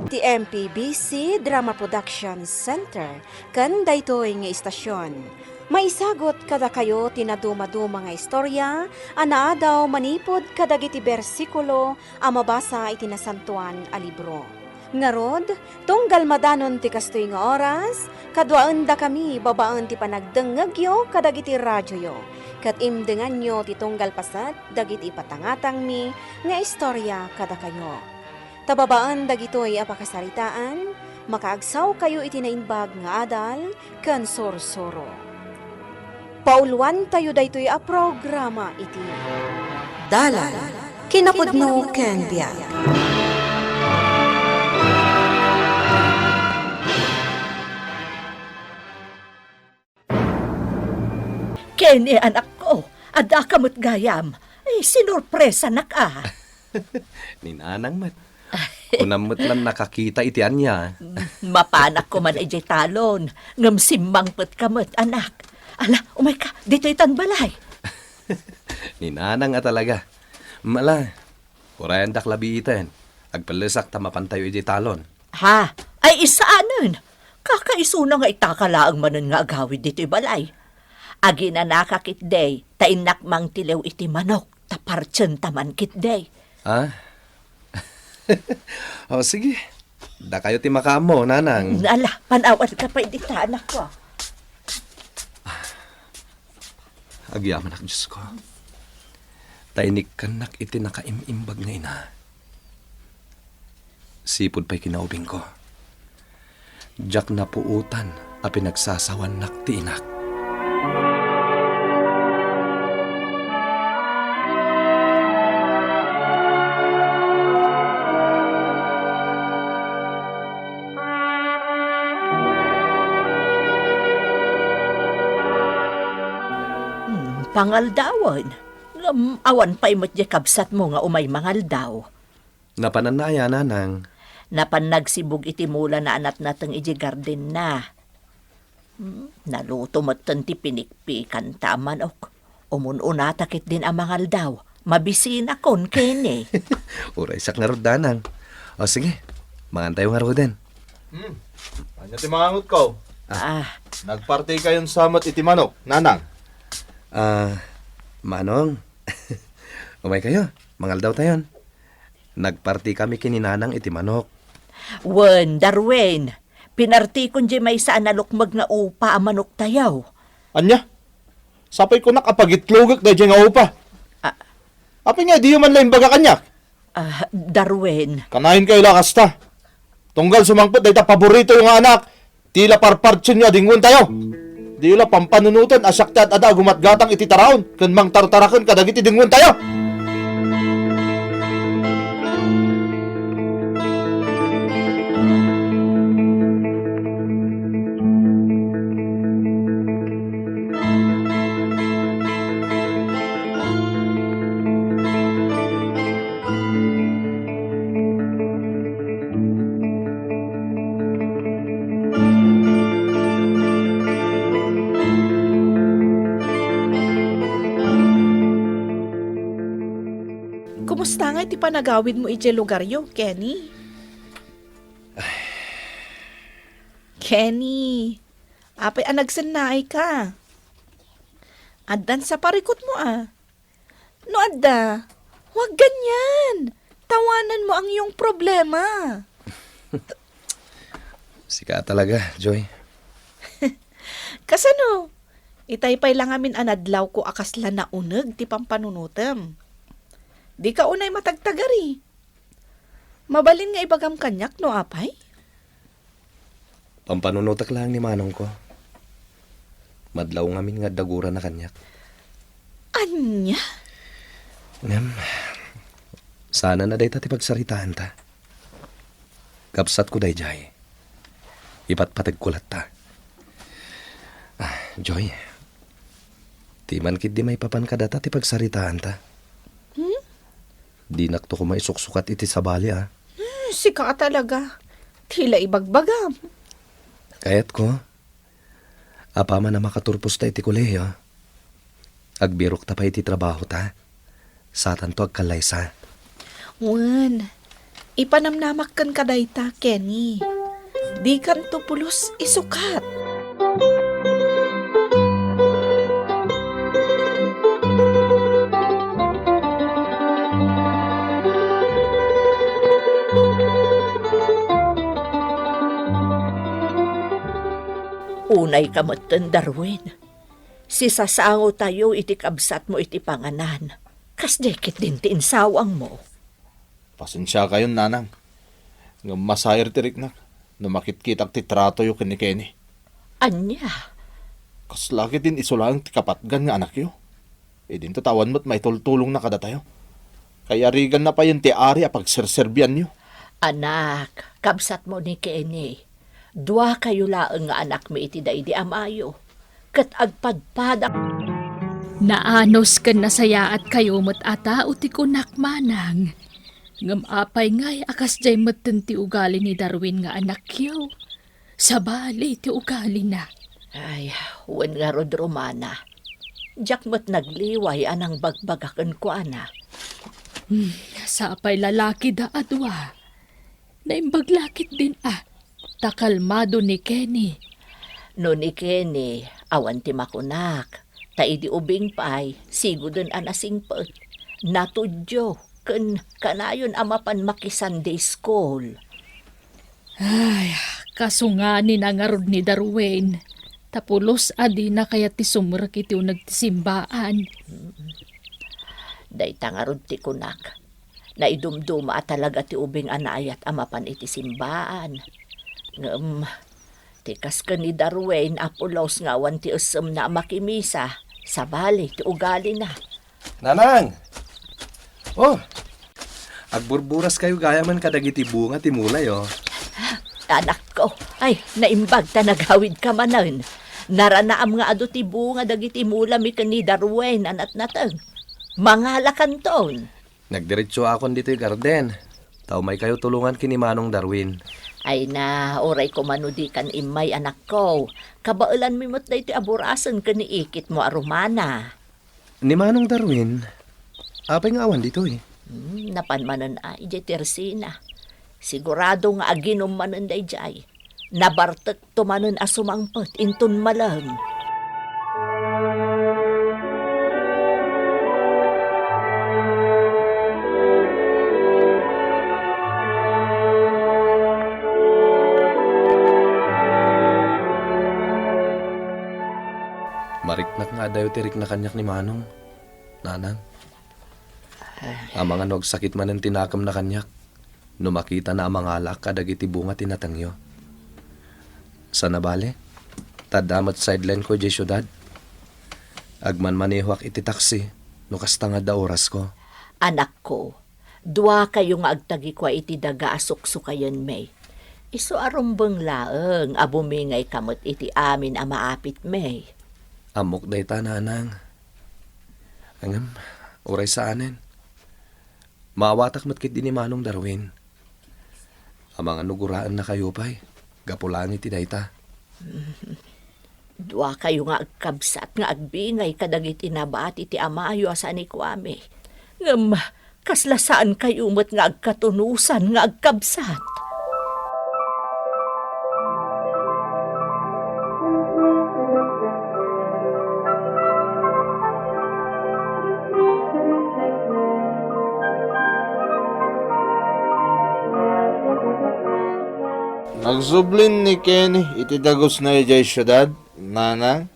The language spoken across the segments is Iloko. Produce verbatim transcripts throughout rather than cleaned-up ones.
Ti M P B C Drama Production Center ken daytoy nga istasyon. Maisagut kadakayo ti nadumaduma nga istorya a naadaw manipud kadagiti bersikulo a mabasa iti Nasantoan a Libro. Ngarud, tunggal madanon ti kastoy nga oras, kaduaendakami babaen ti panagdengngegyo kadagiti radioyo, ket imdenganyo ti tunggal paset dagiti ipatangatangmi nga istorya kadakayo. Ta babaen dagitoy a pakasaritaan, makaagsawkayo iti naimbag nga adal ken sursuro. Pauluantayo daytoy a programa iti Dalan, Kinapudno ken Biag. Kenny, anakko, adda ka met gayam. Ay, sinurpresanak a. Ni Nanang met. Kunam met lan nakakita iti ania. Mapanak ko man idiay talon, ngem simmangpetka met, anak. Ala, umayka, ditoy tan balay. Ni Nanang a talaga. Mala, urayandak la biiten. Agpellesak ta mapantayo idiay talon. Ha? Ay, isaanen. Kakaisuna nga itaka laeng manen nga agawid ditoy balay. Aginanaka ketdi, ta innak mangtiliw iti manok, ta partsenta man ketdi. Ha? O, sige. Dakayo ti makaammo, Nanang. Ala, panawanka pay dita, anakko. Agyamanak, Diosko. Ta inikkannak iti nakaim-imbag nga ina. Sipud pay kinaubingko, diak napuotan a pinagsasawannak ti inak. Hmm, pangaldawen. Ngem awan pay met diay kabsatmo nga umay mangaldaw. Napananna aya, Nanang? Napan nagsibug iti mulana a natnateng idiay gardenna. Hmm, naluto metten ti pinikpikanta a manok. Umun-unata ketdin a mangaldaw. Mabisinakon, Kenny. Uraysak ngarud, Nanang. O, sige. Mangantayo ngaruden. Hmm. Ania ti mangangutko? Ah. Nagpartikayon sa met iti manok, Nanang? Ah, Manong. Umaykayo. Mangaldawtayon. Nagpartikami ken ni Nanang iti manok. Wen, Darwin, pinartikon diay maysa a nalukmeg nga upa a manoktayo. Ania? Sapay kunak a pagitlogek daydiay nga upa. Ah. Apay nga diyo man la imbaga kaniak? Ah, Darwin. Kanayon kayo la kasta. Tunggal sumangpet dayta paboritoyo nga anak, ti la parpartienyo a dingwentayo. Diyo la pampanunoten a siak ti ad-ada a gumatgatang iti taraon ken mangtartaraken kadagiti dingwentayo. Kumusta ngay ti panagawidmo idiay lugaryo, Kenny? Kenny, apay a nagsennaayka? Addan sa parikutmo a. No adda, huwag ganyan. Tawananmo ang iyong problema. Sika talaga, Joy. Kasano? Itay pay la ngamin a nadlawko a kasla nauneg ti pampanunotem. Dika unay matagtagari. Mabalin nga ibagam kaniak no apay? Pampanunotek laeng ni manongko. Madlaw ngamin nga adda gurana kaniak. Ania? Ngem, saanen a dayta ti pagsaritaanta. Kabsatko daydiay. Ipatpategko latta. Ah, Joy, ti man ketdi maipapan kadata ti pagsaritaanta. Hmm? Dinakto koma isuksukat iti sabali, a. Hmm, sika a talaga. Ti la ibagbagam. Kayatko, apaman a makaturposta iti kolehiyo, agbirokta pay iti trabahota. Satanto agkallaysa. Wen, Ipanamnamak kenka dayta, Kenny. Dikanto pulos isukat. Unayka metten, Darwin. Sisasangotayo iti kabsatmo iti panganan. Kasdiay ketdin ti insawangmo. Pasensiakayon, nanang. Ngem masair ti riknak no makitkitak ti tratoyo ken ni Kenny. Ania? Kasla ketdin isu laeng ti kapatgan nga anakyo. Idinto ta awan met maitultulongna kadatayo. Kayariganna payen ti ari a pagserserbianyo. Anak, kabsatmo ni Kenny. Duakayo laeng nga anakmi iti daydi amayo, ket agpadpada. Naanus ken nasayaatkayo met a tao ti kunak, manang. Ngem apay ngay a kasdiay metten ti ugali ni Darwin nga anakyo? Sabali ti ugalina. Ay, wen ngarud, Romana. Diak met nagliway a nangbagbaga kenkuana. Hmm, sapay lalakida a dua. Naimbag la ketdin a, ta kalmado ni Kenny. No ni Kenny, awan ti makunak, ta idi ubing pay, siguden a nasingpet. Natudyo, ken kanayon a mapan maki-Sunday school. Ay, kasunganina ngarud ni Darwin, ta pulos a dina kayat ti sumrek iti uneg ti simbaan. Dayta ngarud ti kunak. Naidumduma a talaga ti ubing a naayat a mapan iti simbaan. Ngem, ti kas ken ni Darwin a pulos nga awan ti essemna a makimisa, sabali ti ugalina. Nanang! Oh! Agburburas kayo gayam kadagiti bunga ti mulayo. Anakko, ay, naimbag ta nagawidka manen. Naranaam nga adu ti bunga dagiti mulami ken ni Darwin a natnateng. Mangalakanton. Nagdiretsoakon ditoy garden. Ta umaykayo tulongan ken ni Manong Darwin. Ay na, uray koma no dikan immay, anakko. Kabaelanmi met daytoy a burasen ken ni ikitmo a Romana. Ni Manong Darwin, apay nga awan ditoy? Hmm, napan manen a idiay tersina. Sigurado nga aginum manen daydiay. Nabartekto manen a sumangpet inton malem. Mariknak nga adayo ti rikna kaniak ni Manong, Nanang. Ay. Amangan no agsakit manen ti nakemna kaniak, no makitana a mangalaak kadagiti bunga ti natengyo. Sana bale, ta adda met sideline ko idiay siudad. Agmanmanehoak iti taksi, no kasta nga adda orasko. Anakko, duakayo nga agtagikua iti daga a suksukayenmi. Isu a rumbeng laeng a bumingayka met iti amin a maapitmi. Ammok dayta, Nanang. Ngem, uray saanen. Maawatak met ketdi ni Manong Darwin. Amangan no guraennakayo pay, gapu laeng iti dayta. Duakayo nga agkabsat nga agbingay kadagiti nabati ti amayo a sanikuami. Ngem, kasla saankayo met nga agkatunosan nga agkabsat. Nagsublin ni Kenny iti dagusna idiay siudad, Nanang?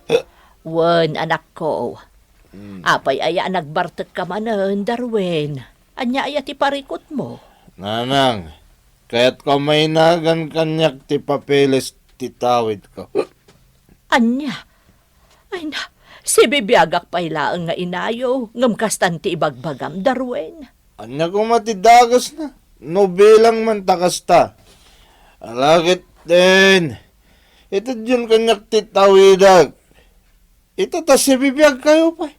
Wen, anakko. Hmm. Apay aya a nagbartekka manen, Darwin? Ania aya ti parikutmo? Nanang, kayatko a mainagan kaniak ti papeles ti tawidko. Ania? Ay na, sibibiagak pay laeng nga inayo, ngem kastan ti ibagbagam, Darwin. Ania koma ti dagasna? No bilang man ta kasta. Ala ketdin, itedyon kaniak ti tawidak. Ita ta sibibiagkayo pay.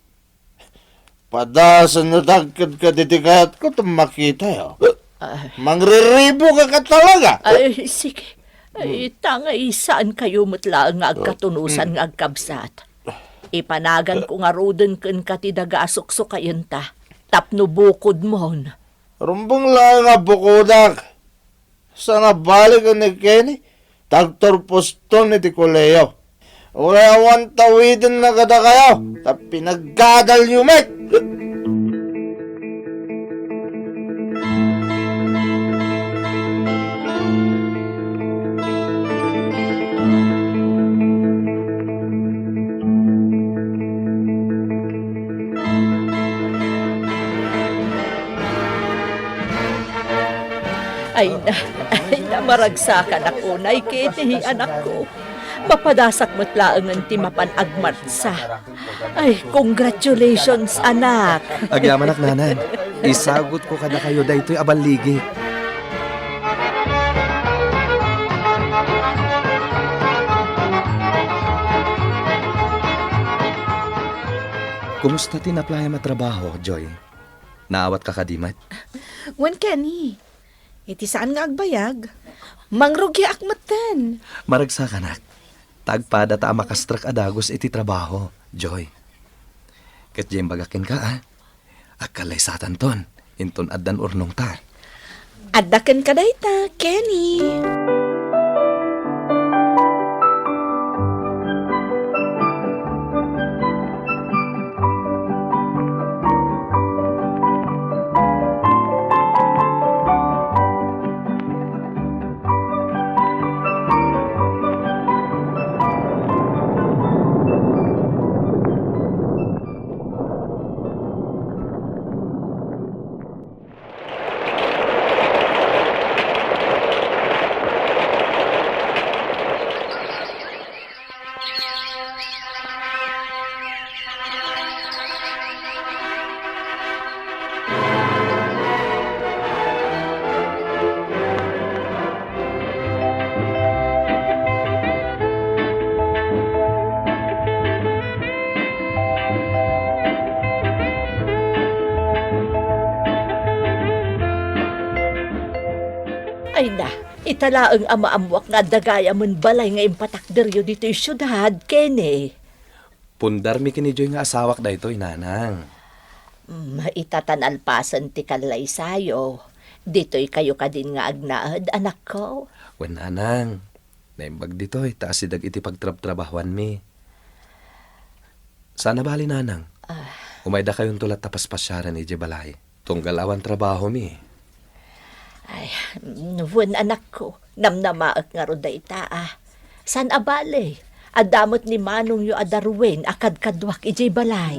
Padasanyo dagked kaditi kayatko ta makitayo. Ay. Mangriribo ka ka talaga. Ay, sige. Ay, ta nga saankayo met laeng nga agkatunosan nga agkabsat. Ipanaganko ngaruden kenka ti daga a suksukayenta tapno bukodmon. Rumbeng laeng a bukodak. Saan a bale ken ni Kenny, ta agturposton iti koleo. Uray awan tawidenna kadakayo, ta pinaggadalyo met! Ay na, ay na, maragsakanak unay, Kenny, anakko. Mapadasak met laengen ti mapan agmartsa. Ay, congratulations, anak. Agyamanak, nanang. Isagutko kadakayo daytoy a balligik. Kumusta ti inaplayam a trabaho, Joy? Naawatka kadi met? Wen, Kenny. Iti saan nga agbayag, mangrugiak metten. Maragsakanak. Ta agpadata a makastrak a dagus iti trabaho, Joy. Ket diay imbagak kenka, a, agkallaysatanton, inton addan urnongta. Adda kenka dayta, Kenny. Ay na, ita laeng a maammoak nga adda gayamen balay nga impatakderyo ditoy siudad, Kenny. Pundarmi ken ni Joy nga asawak daytoy, nanang. Mm, ita ta nalpasen ti kallaysayo, ditoykayo kadin nga agnaed, anakko? Wen, nanang. Naimbag ditoy ta asideg iti pagtrabtrabahuanmi. Saan a bale, nanang. Ah. Umaydakayonto latta paspasiaren idiay balay. Tunggal awan trabahomi. Ay, wen, anakko, namnamaek ngarud dayta, a. Saan a bale, adda met ni manongyo a Darwin a kadkaduak idiay balay.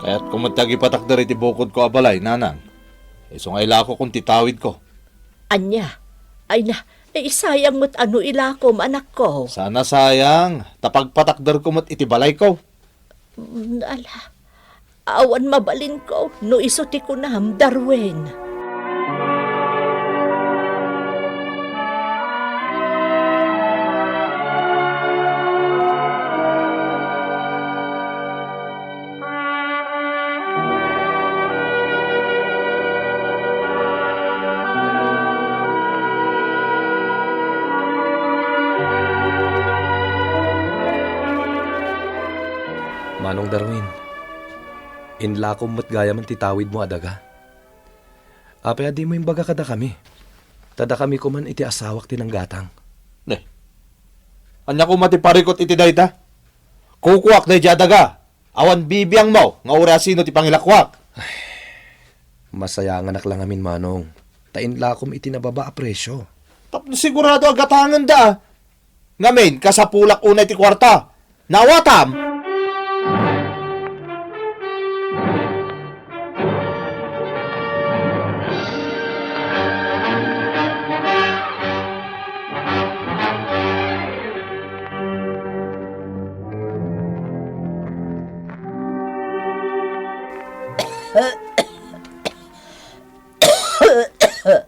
Kayatko met ti agipatakder iti bukodko a balay, nanang. Isu nga ilakokon ti tawidko. Ania? Ay na, eh, sayang met a no ilakom, anakko. Saan a sayang, ta pagpatakderko met iti balayko. Mm, ala, awan mabalinko no isu ti kunam, Darwin. Manong Darwin, inlakom met gayamen ti tawidmo a daga. Apay a dimo imbaga kadakami? Ta dakami koman iti asawak ti nanggatang. Ne, ania koma ti parikut iti dayta? Kukuak daydiay a daga. Awan bibiangmo nga uray asino ti pangilakuak. Ay, masayanganak la ngamin, Manong, ta inlakom iti nababa a presio. Tapno sigurado a gatangenda. Ngamin, kasapulak unay ti kuarta. Naawatam?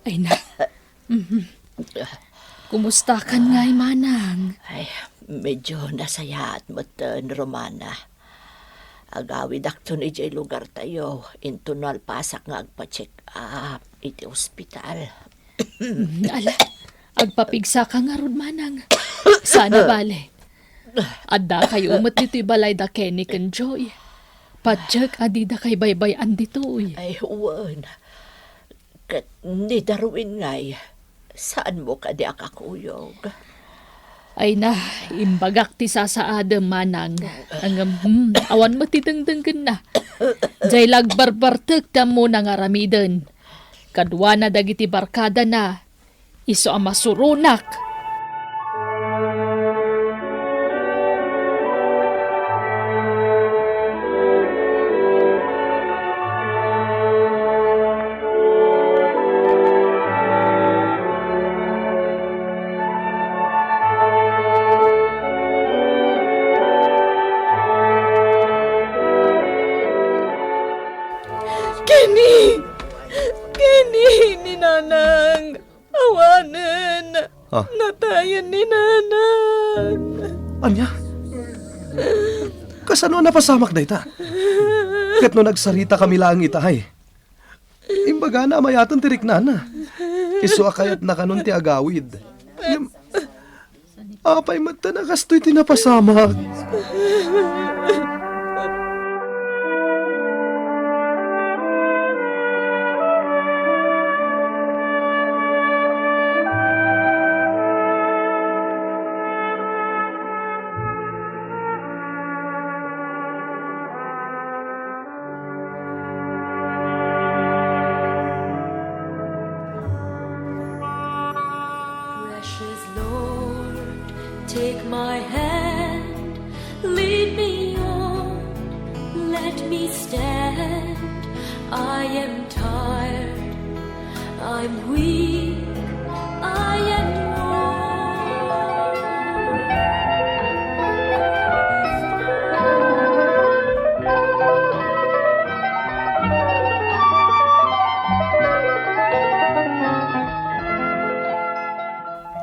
Ay na. Mhm. Kumusta kan ngay, Manang? Ay, medyo nasayaat metten, Romana. Agawidakton idiay lugartayo, inton nalpasak nga agpa-check up iti ospital. Ala, agpapigsaka ngarud, manang. Saan a bale. Addakayo met ditoy balay da Kenny ken Joy. Patiek a didakay baybay-an ditoy. Ay, wen. Ket ni Darwin ngay, saanmo kadi a kakuyog? Ay na, imbagak ti sasaadem, manang. Ngem, hmm, awan met ti dengdenggenna. Diay la agbarbartek ti ammona nga aramiden. Kaduana dagiti barkadana, isu a masuronak. Kenny! Kenny, ni Nanang! Awanen! Ah. Natayen ni Nanang! Ania? Kasano a napasamak dayta? Ket no nagsaritakami laeng ita, ay, imbagana a mayaten ti riknana. Isu a kayatna kanon ti agawid. Ngem, apay met ta nakastoy ti napasamak? Precious Lord, take my hand, lead me on, let me stand. I am tired, I'm weak, I am worn.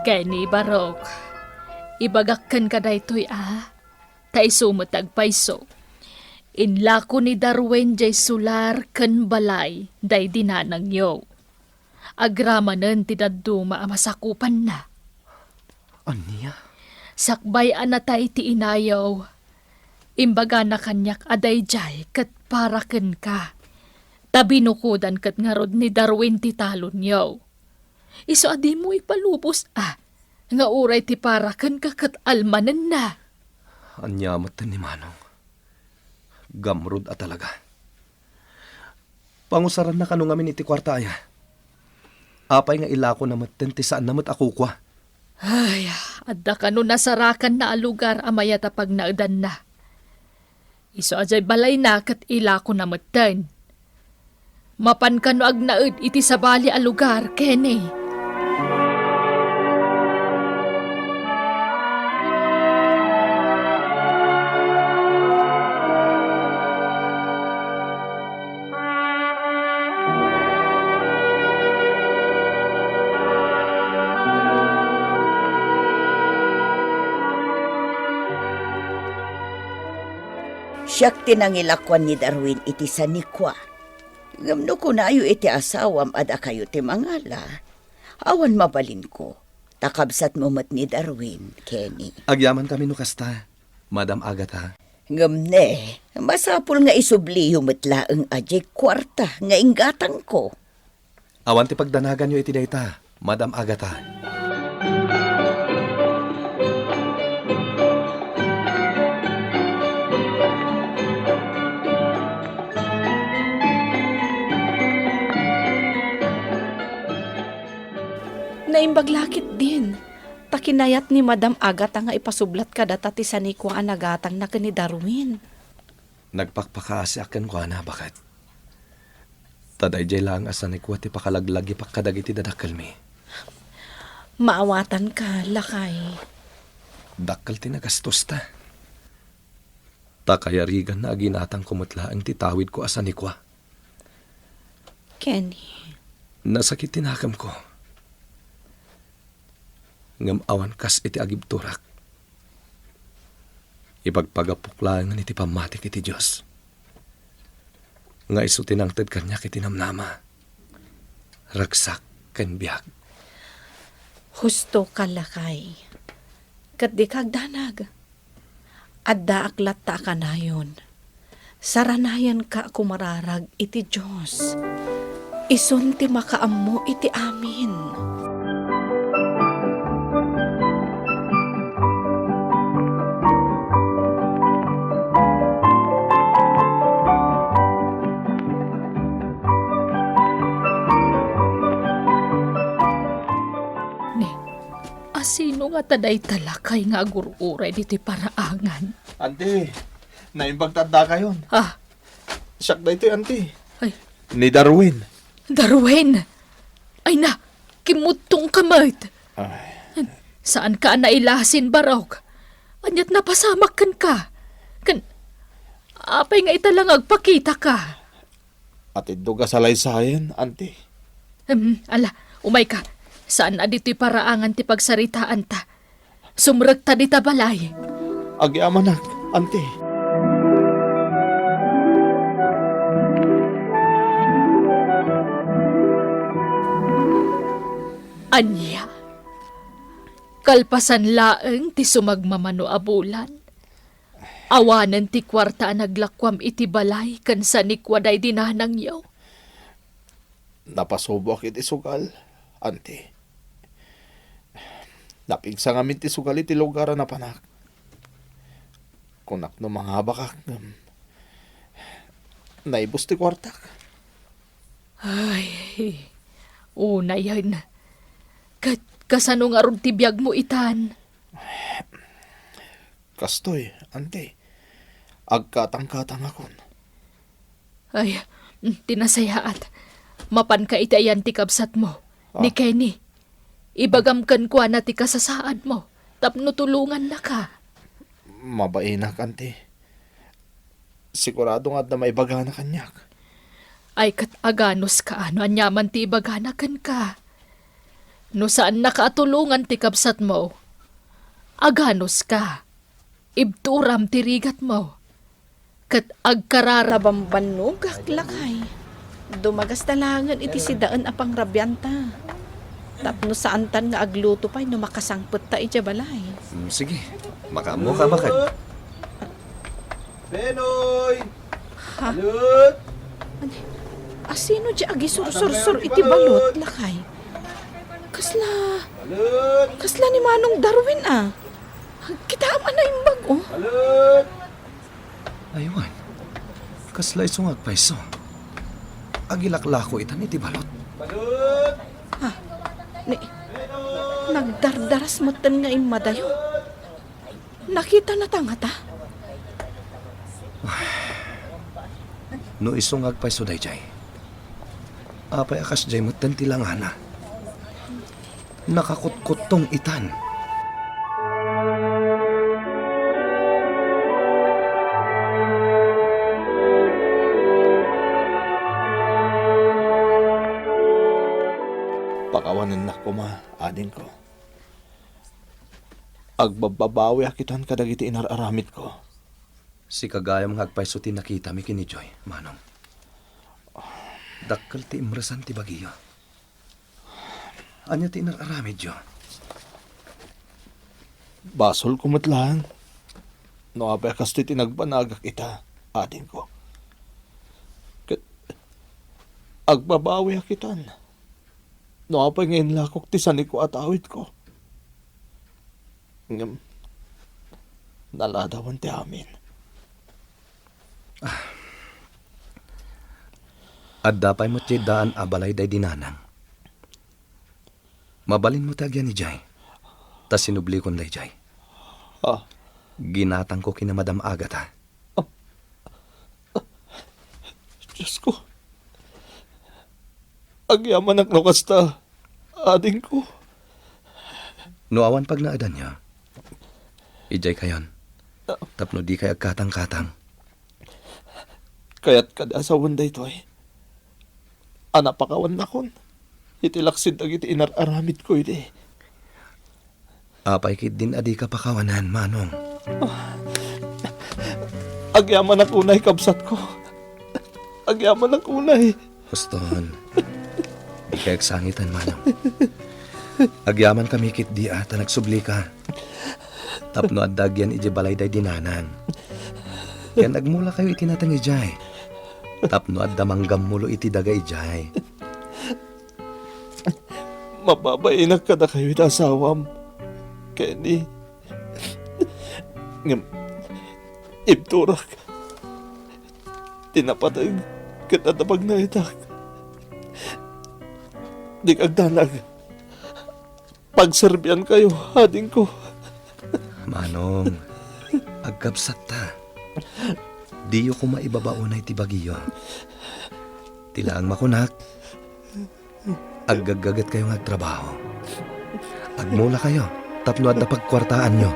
Kenny, barok, ibagak kenka daytoy a, ta isu met ti agpayso. Inlako ni Darwin diay solar ken balay daydi nanangyo. Agramanen ti dadduma a masakupanna. Ania? Sakbay a natay ti inayo, imbagana kaniak a daydiay ket para kenka. Ta binukodan ket ngarud ni Darwin ti talonyo. Isu a dimo ipalubos a, nga uray ti para kenka ket almanenna. Ania met ni Manong? Gamrud a talaga. Pangusaranna kano ngamin iti kuarta aya? Apay nga ilakona metten ti saanna met a kukua? Ay, adda kano nasarakanna a lugar a mayat a pagnaedanna. Isu a diay balayna ket ilakona metten. Mapan kano agnaed iti sabali a lugar, Kenny. Siak ti nangilakuan ni Darwin iti sanikua. Ngem no kunayo iti asawam a dakayo ti mangala, awan mabalinko, ta kabsatmo met ni Darwin, Kenny. Agyamankami no kasta, Madam Agatha. Ngem ne, masapul nga isubliyo met laeng a diay kuarta nga inggatangko. Awan ti pagdanaganyo iti dayta, Madam Agatha. Naimbag la ketdin, ta kinayat ni Madam Agatha nga ipasublat kadata ti sanikua a nagatangna ken ni Darwin. Nagpakpakaasiak kenkuana, baket. Ta daydiay laeng a sanikua ti pakalaglagipak kadagiti dadakkelmi. Maawatanka, lakay. Dakkel ti nagastosta. Ta kayariganna a ginatangko met laeng ti tawidko a sanikua. Kenny. Nasakit ti nakemko. Ngem awan kas iti agibturak. Ipagpagapok laengen iti pammatik iti Dios. nga isu ti nangted kaniak iti namnama, ragsak ken biag. Husto ka, lakay. Ket dika agdanag. Addaak latta a kanayon. Saranayanka a kumararag iti Dios. Isun ti makaammo iti amin. Ni, asino ngata dayta lakay nga agur-uray ditoy paraangan? Anti, naimbag ta addakayon. Ah. Siak daytoy, anti. Ay. Ni Darwin. Darwin! Ay na, kimmutongka met. Ay. Saanka a nailasin, barok. Ania't napasamak kenka? Ken, apay nga ita la nga agpakitaka? Atiddog a salaysayen, anti. Em, ala, umayka. Saan a ditoy paraangan ti pagsaritaanta. Sumrekta dita balay. Agyamanak, anti. Ania? Kalpasan laeng ti sumagmamano a bulan, awanen ti kuarta a naglakuam iti balay ken sanikua daydi nanangyo. Napasuboak iti sugal, anti. Napigsa ngamin ti sugal iti lugar a napanak. Kunak no mangabakak, ngem naibus ti kuartak. Ay, unayen. Ket kasano ngarud ti biagmo itan? Kastoy, anti. Agkatangkatangakon. Ay, mm, ti nasayaat. Mapanka iti ayan ti kabsatmo, ni Ah. Kenny. Ibagam kenkuana ti kasasaadmo tapno tulongannaka. Mabainak, anti. Sigurado nga adda maibagana kaniak. Ay, ket aganuska no aniaman ti ibagana kenka. No saannaka a tulongan ti kabsatmo, aganuska. Ibturam ti rigatmo. Ket agkarara- Nabambannogak, lakay. Dumagasta laengen iti sidaen a pangrabianta. Tapno saantan nga agluto pay no makasangpetta idiay balay. Mm, sige. Makaammoka, baket. Benoy! Ha? Balut! Ani, asino diay agisursor-sor iti balot, lakay? Kasla, Balut! Kasla ni Manong Darwin, a. Kitaem a naimbag, o. Balut! Aywan. Kasla isu nga agpayso. Agilaklako itan iti balot. Balut! Ha? Ni, nagdardaras metten nga immadayo. Nakitanata ngata? No isu nga agpayso daydiay, apay a kasdiay metten ti langana? Nakakutkuttong itan. Pakawanennak koma, adingko. Agbabbabawiak itan kadagiti inar-aramidko. Sika gayam nga agpayso ti nakitami ken ni Joy, Manong. Dakkel ti imresan ti bagiyo. Ania ti inar-aramidyo? Basolko met laeng no apay a kastoy ti nagbanagak ita, adingko. Ket agbabawiak itan no apay nga inlakok ti sanikua a tawidko. Ngem naladawen ti amin. Ah. Adda pay met diay daan a balay daydi nanang. Mabalinmo ti agyan idiay, ta sinublikon daydiay. Ah. Ginatangko ken ni Madam Agatha. Diosko, agyamanak no kasta, adingko. No awan pagnaedanyo, idiaykayon, tapno dikay agkatangkatang. Kayat kadi a sawen daytoy a napakawannakon iti laksid dagiti inar-aramidko idi. Apay ketdin a dika pakawanan, Manong? Agyamanak unay, kabsatko. Agyamanak unay. Huston, dika agsangiten, manong. Agyamankami ketdi a ta nagsublika. Tapno adda agyan idiay balay daydi nanang. Ken agmulakayo iti nateng idiay. Tapno adda manggammulo iti daga idiay. Mababainak kadakayo iti asawam, Kenny. Ngem, ibturak ti napateg ket adda pagnaetak. Dika agdanag. Pagserbiankayo, adingko. Manong, agkabsatta. Diyo koma ibaba unay ti bagiyo. Ti laeng makunak, aggaggagetkayo nga agtrabaho. Agmulakayo tapno adda pagkuartaanyo.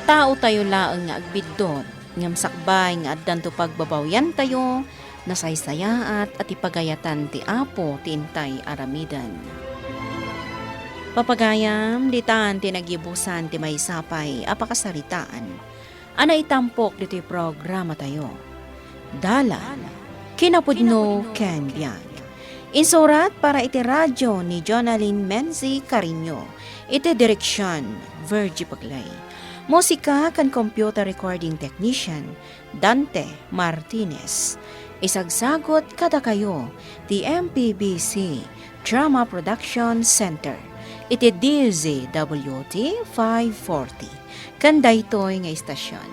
Taotayo laeng nga agbiddut, ngem sakbay nga addanto pagbabawiantayo, nasaysayaat a ti pagayatan ti Apo ti intay aramiden. Papagayam, ditan ti nagyibusan ti maysa pay a pakasaritaan a naitampok ditoy programatayo. Dalan, kinapudno ken biag. Insurat para iti radio ni Jonalyn Menzi Cariño, iti direksion, Virgie Paglay. Musika ken computer recording technician, Dante Martinez. Isagsagut kadakayo ti M P B C Drama Production Center iti D Z W T five forty. Ken daytoy nga istasion,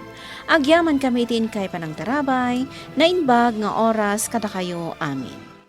agyamankami iti inkay panangtarabay, naimbag nga oras kadakayo amin.